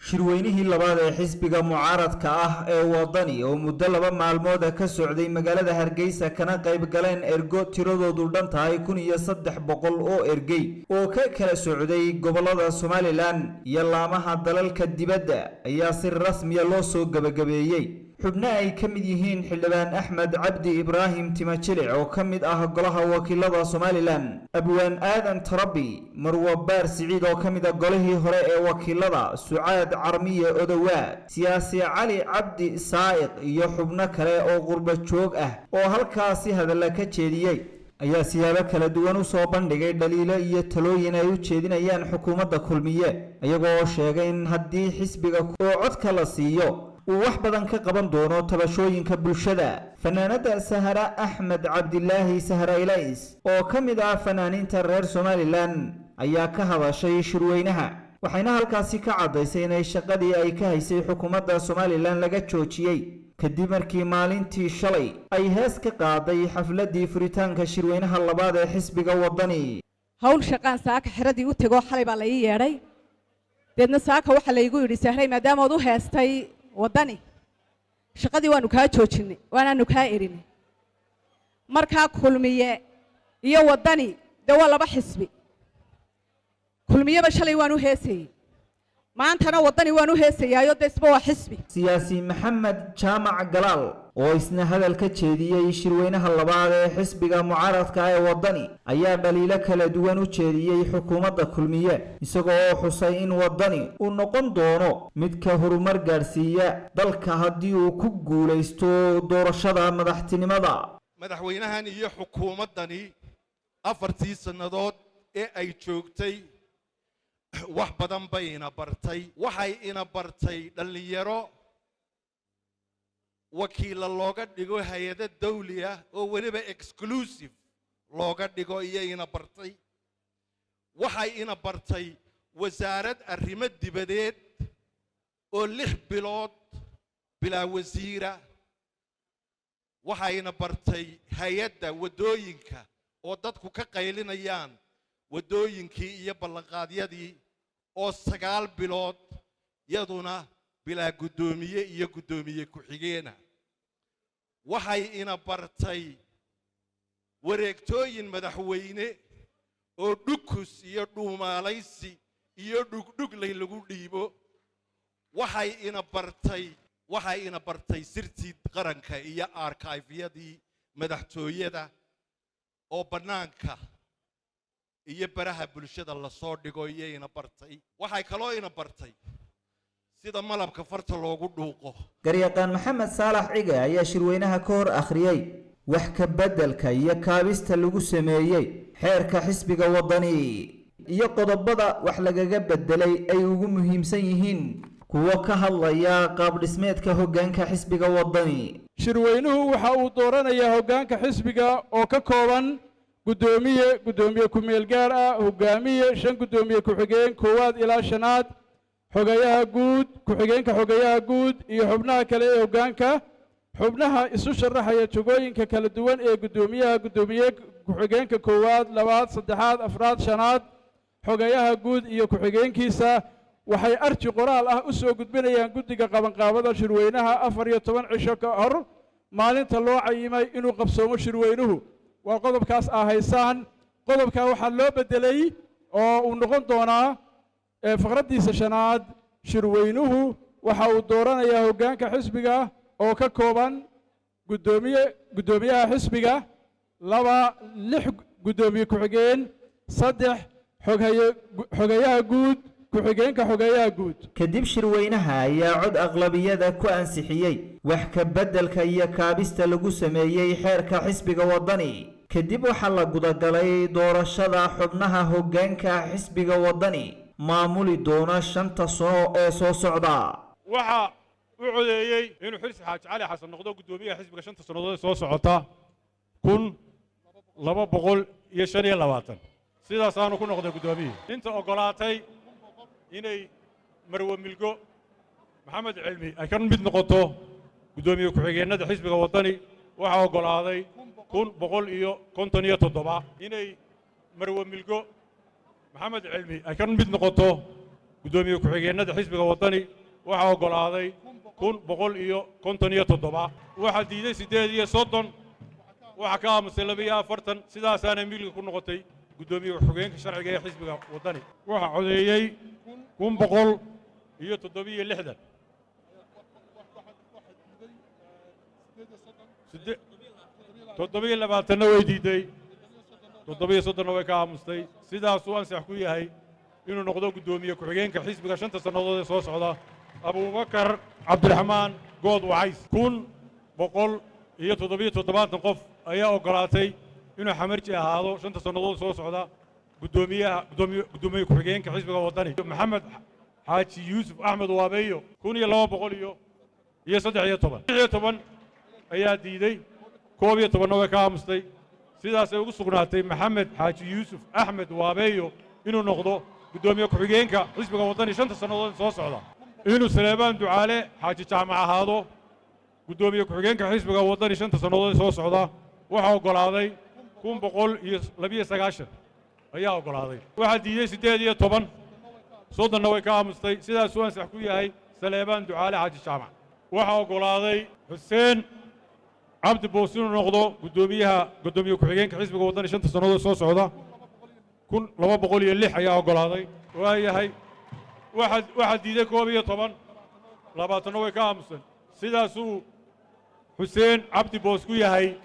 Shirweynihii labaad ee xisbiga mucaaradka ah ee Wadani oo muddo 2 maalmooda ka socday magaalada Hargeysa, kana qayb galeen ergo tiradoodu dhan tahay 1300 oo ergey oo ka kala socday gobolada Somaliland iyo laamaha dalalka dibadda, ayaa si rasmiya loo soo gebagabeeyey. Xubno ay ka mid yihiin Xildhibaan Axmed Cabdi Ibraahim Timajilic oo ka mid ah golaha wakiilada Somaliland, Abwaan Aadan Tarabi, Marwa Baar Siciid oo ka mid ah golihii hore ee wakiilada, Sucaad Carmiye Odowaa, siyaasi Cali Cabdi Saa'iq iyo xubno kale oo qurbo joog ah oo halkaasi hadalla ka jeediyey, ayaa siyaabo kala duwan u soo bandhigay dhaliilo iyo talooyin ay u jeedinayaan xukuumadda Kulmiye, iyagoo sheegay in haddii xisbiga oo codka la siiyo uu wax badan ka qaban doono tabashooyinka bulshada. Fanaanada Sahra Axmed Cabdilaahi, Sahra Ilays, oo ka mid ah fanaaniinta reer Somaliland, ayaa ka hadashay shirweynaha, waxayna halkaasi ka caddaysay inay shaqadii ay ka haysay xukuumadda Somaliland laga joojiyey kadib markii maalintii shalay ay hees ka qaaday xafladii furitaanka shirweynaha labaad ee xisbiga Wadani. Hawl shaqaan saaka xeradii u tegoo xalay baa la ii yeedhay. Deedna saaka waxaa laygu yidhi, "Sahray, maadaamaad u heestay Waddani, shaqadii waanu kaa joojinay, waanaanu kaa erinay." Markaa Kulmiye iyo Waddani dee waa laba xisbi. Kulmiyeba shalay waan u heesayey, maantana Waddani waan u heesayaayo, dee isba waa xisbi. Siyaasi Maxamed Jaamac Galaal oo isna hadal ka jeediyey shirweynaha labaad ee xisbiga mucaaradka ee Waddani ayaa dhaliilo kala duwan u jeediyey xukuumadda Kulmiye, isagoo oo xusay in Waddani uu noqon doono midka horumar gaadhsiiya dalka haddii uu ku guulaysto doorashada madaxtinimada. Madaxweynahan iyo xukuumaddani 4-tii sannadood ee ay joogtay wax badan bay ina bartay. Waxay ina bartay dhallinyaro wakiilla looga dhigo hay-ado dawli ah oo weliba exclusive looga dhigo iyo ina bartay. Waxay ina bartay wasaarad arrimo dibadeed oo 6 bilood bilaa wasiira. Waxayna bartay hay-adda waddooyinka oo dadku ka qaylinayaan waddooyinkii iyo ballanqaadyadii oo 9 bilood yaduna bilaa guddoomiye iyo guddoomiye ku-xigeena. Waxay ina bartay wareegtooyin madaxweyne oo dhukus iyo dhuumaalaysi iyo dhugdhuglay lagu dhiibo. Waxay ina bartay sirtii qaranka iyo archive-yadii madaxtooyada oo bannaanka iyo baraha bulshada lasoo dhigo iyo ina bartay. Waxay kaloo ina bartay sida malabka farta loogu dhuuqo. Garyaqaan Maxamed Saalax Cige ayaa shirweynaha ka hor akhriyey wax ka beddelka iyo kaabista lagu sameeyey xeerka xisbiga Waddani iyo qodobada wax lagaga beddelay ay ugu muhiimsan yihiin kuwo ka hadlaya qaab dhismeedka hoggaanka xisbiga Waddani. Shirweynuhu waxa uu dooranayaa hoggaanka xisbiga oo ka kooban guddoomiye, guddoomiye ku-meel gaar ah, hogaamiye, shan guddoomiye ku-xigeen koowaad ilaa shanaad, xogayaha guud, ku-xigeenka xogayaha guud iyo xubnaha kale ee hoggaanka. Xubnaha isu sharaxaya jagooyinka kala duwan ee guddoomiyaha, guddoomiye ku-xigeenka koowaad, labaad, saddexaad, afraad, shanaad, xogayaha guud iyo ku-xigeenkiisa waxay arji qoraal ah u soo gudbinayaan guddiga qabanqaabada shirweynaha 14 cisho ka hor maalinta loo cayimay inuu qabsoomo shirweynuhu. Waa qodobkaas aa haysaan. Qodobkaa waxaa loo beddelay oo uu noqon doonaa faqraddiisa shanaad: shirweynuhu waxa uu dooranayaa hoggaanka xisbiga oo ka kooban guddoomiye, guddoomiyaha xisbiga, laba, lix guddoomiye ku-xigeen, saddex, xoghaye, xogayaha guud, ku-xigeenka xogeeyaha guud. Kadib shirweynaha ayaa cod aqlabiyada ku ansixiyey wax ka beddelka iyo kaabista lagu sameeyey xeerka xisbiga Waddani. Kadib waxaa la gudagalay doorashada xubnaha hoggaanka xisbiga Waddani maamuli doona 5-ta sano ee soo socda. Waxaa u codeeyey inuu Xirsi Xaaji Cali Xasan noqdo guddoomiyaha xisbiga 5-ta sannadood ee soo socota 1225. Sidaasaanu ku noqday guddoomiyihii. Inta oggolaatay inay Marwe Milgo Maxamed Cilmi ay ka mid noqoto guddoomiye ku-xigeennada xisbiga Waddani, waxaa oggolaaday 1157. Inay Marwe Milgo Maxamed Cilmi ay ka mid noqoto guddoomiye ku-xigeennada xisbiga Waddani, Guddoomiye ku-xigeennada xisbiga Waddani waxaa oggolaaday 1157, waxaa diiday 38, waxaa ka aamusay 42. Sidaasaana Milga ku noqotay guddoomiye ku-xigeenka sharciga ee xisbiga Waddani. Waxaa codeeyey 1167. 27-na way diiday, 37-na way ka aamustay. Sidaasuu ansax ku yahay inuu noqdo guddoomiye ku-xigeenka xisbiga shanta sannadood ee soo socda Abuubakar Cabdiraxmaan Good Wacays. 1177 qof ayaa oggolaatay inuu Xamarji ahaado shanta sannadood soo socda guddoomiyaha guddoomiye ku-xigeenka xisbiga Waddani. Maxamed Xaaji Yuusuf Axmed Waabeeyo, 1213, 16 ayaa diiday, 11-na way ka aamustay. Sidaasay ugu sugnaatay Maxamed Xaaji Yuusuf Axmed Waabeeyo inuu noqdo guddoomiye ku-xigeenka xisbiga Waddani shanta sannadood soo socda. Inuu Saleebaan Ducaale Xaaji Jaamac ahaado guddoomiye ku-xigeenka xisbiga Waddani shanta sannadood soo socda, waxaa oggolaaday 1192 ayaa oggolaaday, waxaa diiday 18, 30-na way ka aamustay. Sidaasuu ansax ku yahay Saleebaan Ducaale Xaaji Jaamac. Waxaa oggolaaday Xuseen Cabdi Boos inuu noqdo guddoomiyaha guddoomiye ku-xigeenka xisbiga Waddani shanta sannadood soo socda, 1206 ayaa oggolaaday. Waayahay, waxaa diiday 11, 20-na way ka aamusan. Sidaasuu Xuseen Cabdi Boos ku yahay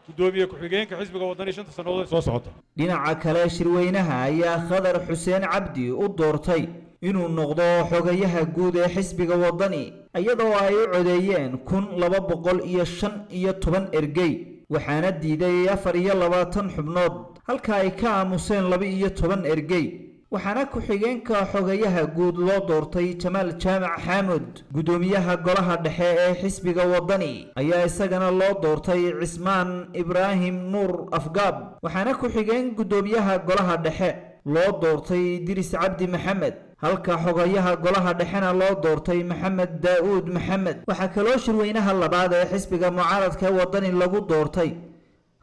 guddoomiye ku-xigeenka xisbiga Waddani shanta sannadood ee soo socota. Dhinaca kale, shirweynaha ayaa Khadar Xuseen Cabdi u doortay inuu noqdo xogayaha guud ee xisbiga Waddani, iyadoo ay u codeeyeen 1215 ergey, waxaana diiday 24 xubnood, halka ay ka aamuseen 12 ergey. Waxaana ku-xigeenka xogayaha guud loo doortay Jamaal Jaamac Xaamud. Guddoomiyaha golaha dhexe ee xisbiga Waddani ayaa isagana loo doortay Cismaan Ibraahim Nuur Afgaab, waxaana ku-xigeen guddoomiyaha golaha dhexe loo doortay Diris Cabdi Maxamed, halka xogayaha golaha dhexena loo doortay Maxamed Daa'uud Maxamed. Waxaa kaloo shirweynaha labaad ee xisbiga mucaaradka Waddani lagu doortay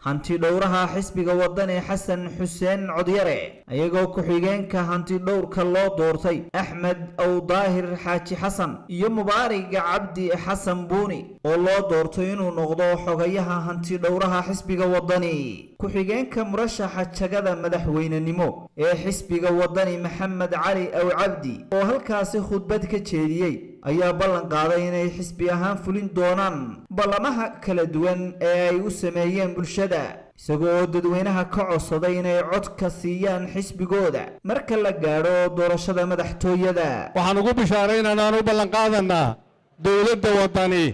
hanti dhowraha xisbiga Waddani Xasan Xuseen Codyare, iyagoo ku-xigeenka hanti dhowrka loo doortay Axmed Awdaahir Xaaji Xasan iyo Mubaarig Cabdi Xasan Buuni oo loo doortay inuu noqdo xogayaha hanti dhowraha xisbiga Waddani. Ku-xigeenka murashaxa jagada madaxweynenimo ee xisbiga Waddani Maxamed Cali Aw Cabdi oo halkaasi khudbad ka jeediyey ayaa ballan qaaday inay xisbi ahaan fulin doonaan ballamaha kala duwan ee ay u sameeyeen bulshada, isagoo oo dadweynaha ka codsaday inay codka siiyaan xisbigooda marka la gaadho doorashada madaxtooyada. Waxaan ugu bishaaraynaynaan u ballanqaadanaa dowladda Waddani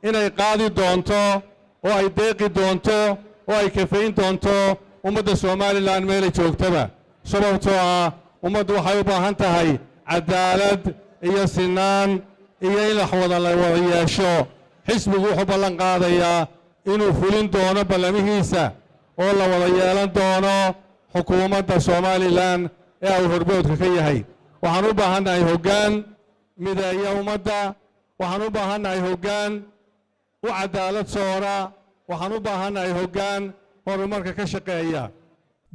inay qaadi doonto oo ay deeqi doonto oo ay kafayn doonto ummadda Somalilan meelay joogtaba, sababtoo ah ummaddu waxay u baahan tahay cadaalad iyo sinaan iyo in wax wada la wada yeesho. Xisbigu wuxuu ballan qaadayaa inuu fulin doono ballamihiisa oo la wada yeelan doono xukuumadda Somalilan ee uu horboodka ka yahay. Waxaan u baahannahay hoggaan mideeya ummadda, waxaan u baahannahay hoggaan u cadaalad soora, waxaan u baahannahay hoggaan horumarka ka shaqeeya.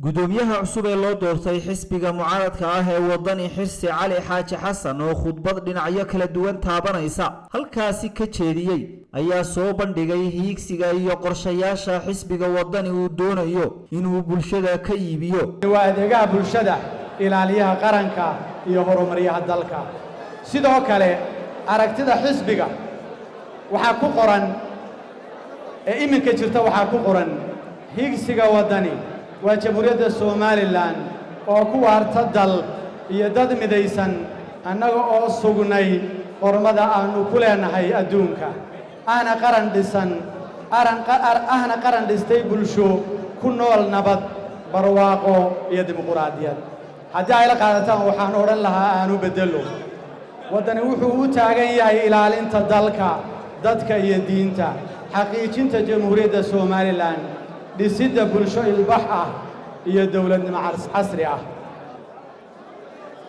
Guddoomiyaha cusub ee loo doortay xisbiga mucaaradka ah ee Waddani Xirsi Cali Xaaji Xasan oo khudbad dhinacyo kala duwan taabanaysa halkaasi ka jeediyey ayaa soo bandhigay hiigsiga iyo qorshayaasha xisbiga Waddani uu doonayo inuu bulshada ka iibiyo. Waa adeegaha bulshada, ilaaliyaha qaranka iyo horumaryaha dalka. Sidoo kale, aragtida xisbiga waxaa ku qoran ee iminka jirta, waxaa ku qoran: higsiga Waddani waa Jamhuuriyadda Somalilan oo ku waarta, dal iyo dad midaysan, annaga oo sugnay qormada aannu ku leenahay adduunka, ahna qaran dhisan, ahna qaran dhistay bulsho ku nool nabad, barwaaqo iyo dimuquraadiyad. Haddii ay la qaadataan, waxaan odhan lahaa aanu beddello. Waddani wuxuu u taagan yahay ilaalinta dalka, dadka iyo diinta, xaqiijinta Jamhuuriyadda Somalilan, dhisidda bulsho ilbax ah iyo dowladnimo casri ah.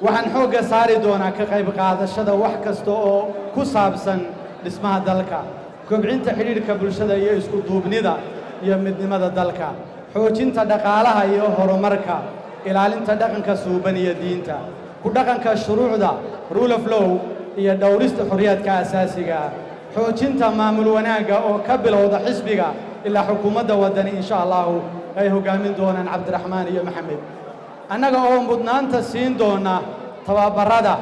Waxaan xoogga saari doonaa ka qayb qaadashada wax kasta oo ku saabsan dhismaha dalka, kobcinta xidhiidhka bulshada iyo isku duubnida iyo midnimada dalka, xoojinta dhaqaalaha iyo horumarka, ilaalinta dhaqanka suuban iyo diinta. Ku dhaqanka shuruucda, rule of law, iyo dhowrista xorriyaadka asaasiga ah, xoojinta maamul wanaagga oo ka bilowda xisbiga ilaa xukuumadda Waddani, insha Allahu, ay hoggaamin doonaan Cabdiraxmaan iyo Maxamed. Annaga oo mudnaanta siin doona tababarada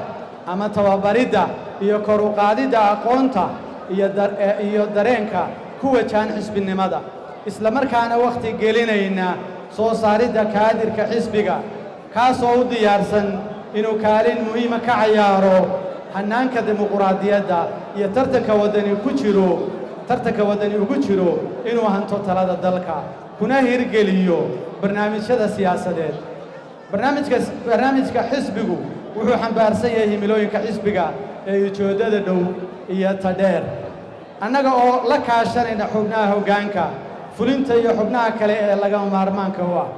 ama tababaridda iyo kor u qaadidda aqoonta iyo dareenka ku wajahan xisbinimada, isla markaana wakhti gelinayna soo saaridda kaadirka xisbiga, kaasoo u diyaarsan inuu kaalin muhiima ka cayaaro hannaanka dimuquraadiyadda iyo tartanka Waddani ku jiro, tartanka Waddani ugu jiro inuu hanto talada dalka kuna hirgeliyo barnaamijyada siyaasadeed. Barnaamijka xisbigu wuxuu xambaarsan yahay himilooyinka xisbiga ee ujeeddada dhow iyo ta dheer. Annaga oo la kaashanayna xubnaha hoggaanka fulinta iyo xubnaha kale ee lagama maarmaanka u ah,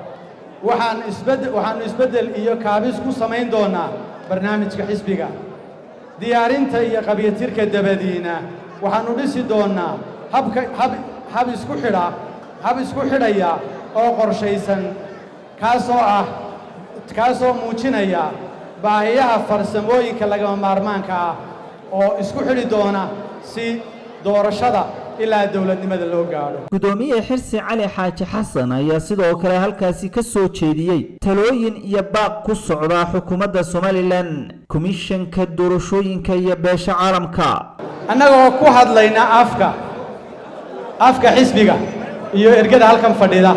waxaannu isbeddel iyo kaabis ku samayn doonnaa barnaamijka xisbiga. Diyaarinta iyo qabyatirka dabadiina, waxaannu dhisi doonnaa habka hab hab isku xidha hab isku xidhaya oo qorshaysan, kaasoo muujinaya baahiyaha farsamooyinka lagama maarmaanka ah oo isku xidhi doona si doorashada ilaa dowladnimada loo gaadho. Gudoomiye Xirsi Cali Xaaji Xasan ayaa sidoo kale halkaasi ka soo jeediyey talooyin iyo baaq ku socda xukuumadda Somaliland, komishanka doorashooyinka iyo beesha caalamka. Annagoo ku hadlayna afka xisbiga iyo ergada halkan fadhida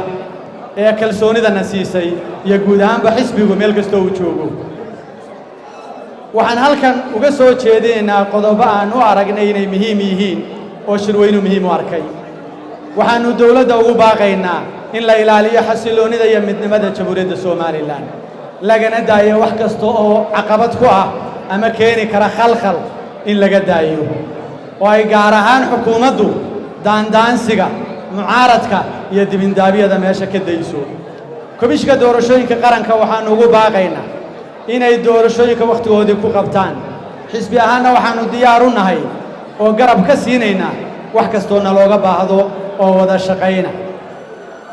ee kalsoonidana siisay iyo guud ahaanba xisbigu meel kastoo uu joogo, waxaan halkan uga soo jeedinaynaa qodobo aan u aragnay inay muhiim yihiin oo shirweynu muhiim u arkay. Waxaannu dowladda ugu baaqaynaa in la ilaaliyo xasilloonnida iyo midnimada Jamhuuriyadda Somaliland, lagana daayo wax kasta oo caqabad ku ah ama keeni kara khalkhal in laga daayo, oo ay gaar ahaan xukuumaddu daandaansiga mucaaradka iyo dibindaabyada meesha ka dayso. Komishinka Doorashooyinka Qaranka waxaannu ugu baaqaynaa inay doorashooyinka wakhtigoodii ku qabtaan. Xisbi ahaanna waxaannu diyaar u nahay oo garab ka siinaynaa wax kastoo nalooga baahdo oo wada shaqayna.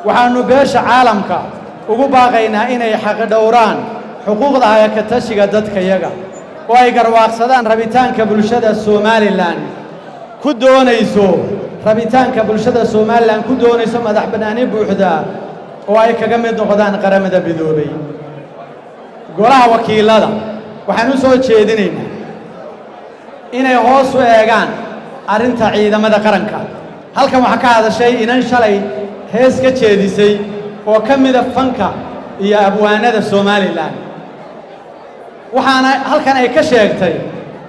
Waxaannu beesha caalamka ugu baaqaynaa inay xaqdhowraan xuquuqda hayaka tashiga dadkayaga oo ay garwaaqsadaan rabitaanka bulshada Somaliland ku doonayso, rabitaanka bulshada Somaliland ku doonayso madax bannaani buuxda oo ay kaga mid noqdaan Qaramada Midoobay. Golaha Wakiilada waxaan u soo jeedinaynaa inay hoos u eegaan arrinta ciidamada qaranka. Halkan waxaa ka hadashay inan shalay hees ka jeedisay oo ka mida fanka iyo abwaanada Somaliland, waxaana halkan ay ka sheegtay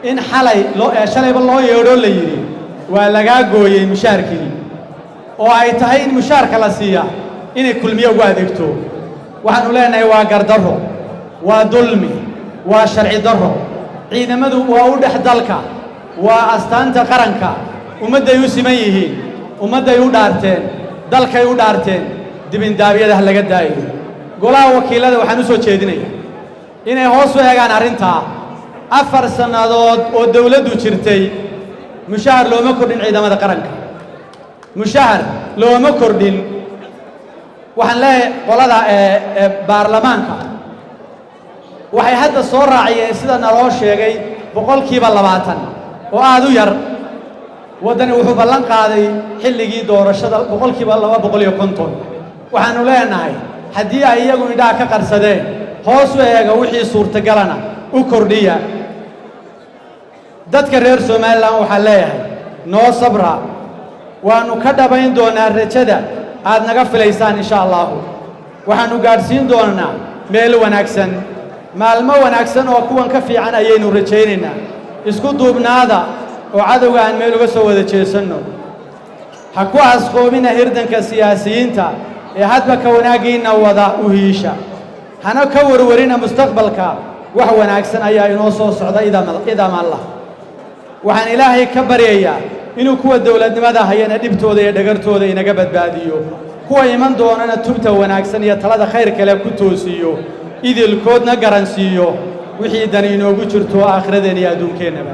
in xalay loo shalayba loo yeedhoo la yidhi waa lagaa gooyey mushaarkii, oo ay tahay in mushaarka la siiya inay Kulmiye ugu adeegto. Waxaannu leenahay waa gardarro, waa dulmi, waa sharci darro. Ciidamadu waa u dhex dalka, waa astaanta qaranka, ummadday u siman yihiin, ummadday u dhaarteen, dalkay u dhaarteen. Dibindaabyada ha laga daayo. Golaha Wakiilada waxaan u soo jeedinaya inay hoos u eegaan arrintaa. 4 sannadood oo dawladdu jirtay mushahar looma kordhin ciidamada qaranka, mushahar looma kordhin. Waxaan leeyahay qolada ee baarlamaanka, waxay hadda soo raaciyeen, sida naloo sheegay, 20% oo aad u yar. Waddani wuxuu ballan qaaday xilligii doorashada 250%. Waxaannu leenahay haddii ay iyagu indhaha ka qarsadeen, hoos u eega, wixii suurtagalana u kordhiya. Dadka reer Somaliland waxaan leeyahay noo sabra, waannu ka dhabayn doonaa rajada aad naga filaysaan, insha Allahu. Waxaannu gaadhsiin doonaa meel wanaagsan. Maalmo wanaagsan oo kuwan ka fiican ayaynu rajaynaynaa. Isku duubnaada oo cadowga aan meel uga soo wada jeesanno. Ha ku asqoomina hirdanka siyaasiyiinta ee hadba ka wanaaggiinna wada u hiisha, hana ka warwarina mustaqbalka. Wax wanaagsan ayaa inoo soo socda idam Allah. Waxaan Ilaahay ka baryayaa inuu kuwa dowladnimada hayana dhibtooda iyo dhagartooda inaga badbaadiyo, kuwa iman doonana tubta wanaagsan iyo talada khayr kale ku toosiyo, idilkoodna garansiiyo wixii dani inoogu jirto aakhiradeen iyo adduunkeennaba.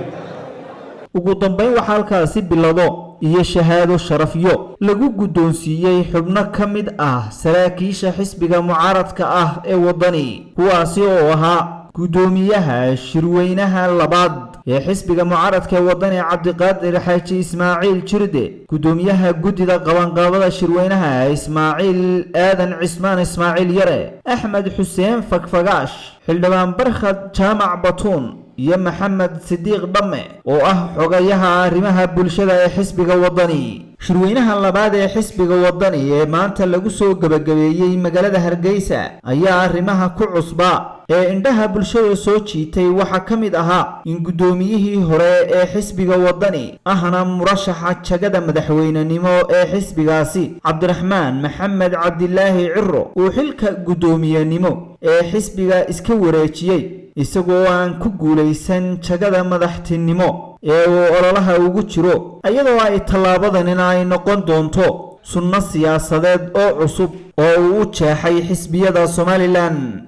Ugu dambayn, waxaa halkaasi bilado iyo shahaado sharafyo lagu guddoonsiiyey xubno ka mid ah saraakiisha xisbiga mucaaradka ah ee Waddani, kuwaasi oo ahaa Guddoomiyaha shirweynaha labaad ee xisbiga mucaaradka ee Wadani, Cabdiqaadir Xaaji Ismaaciil Jirde, guddoomiyaha guddida qabanqaabada shirweynaha, Ismaaciil Aadan Cismaan Ismaaciil Yare, Axmed Xuseen Fagfagaash, Xildhibaan Barkhad Jaamac Batuun iyo Maxamed Sidiiq Dhamme oo ah xogayaha arrimaha bulshada ee xisbiga Wadani. Shirweynaha labaad ee xisbiga Wadani ee maanta lagu soo gebagabeeyey magaalada Hargeysa ayaa arrimaha ku cusba ee indhaha bulshada soo jiitay waxaa ka mid ahaa in guddoomiyihii hore ee xisbiga Wadani, ahna murashaxa jagada madaxweynenimo ee xisbigaasi, Cabdiraxmaan Maxamed Cabdilaahi Ciro, uu xilka guddoomiyenimo ee xisbiga iska wareejiyey, isagoo aan ku guulaysan jagada madaxtinimo ee uu ololaha ugu jiro, iyadoo ay tallaabadanina ay noqon doonto sunno siyaasadeed oo cusub oo uu u jeexay xisbiyada Somalilan.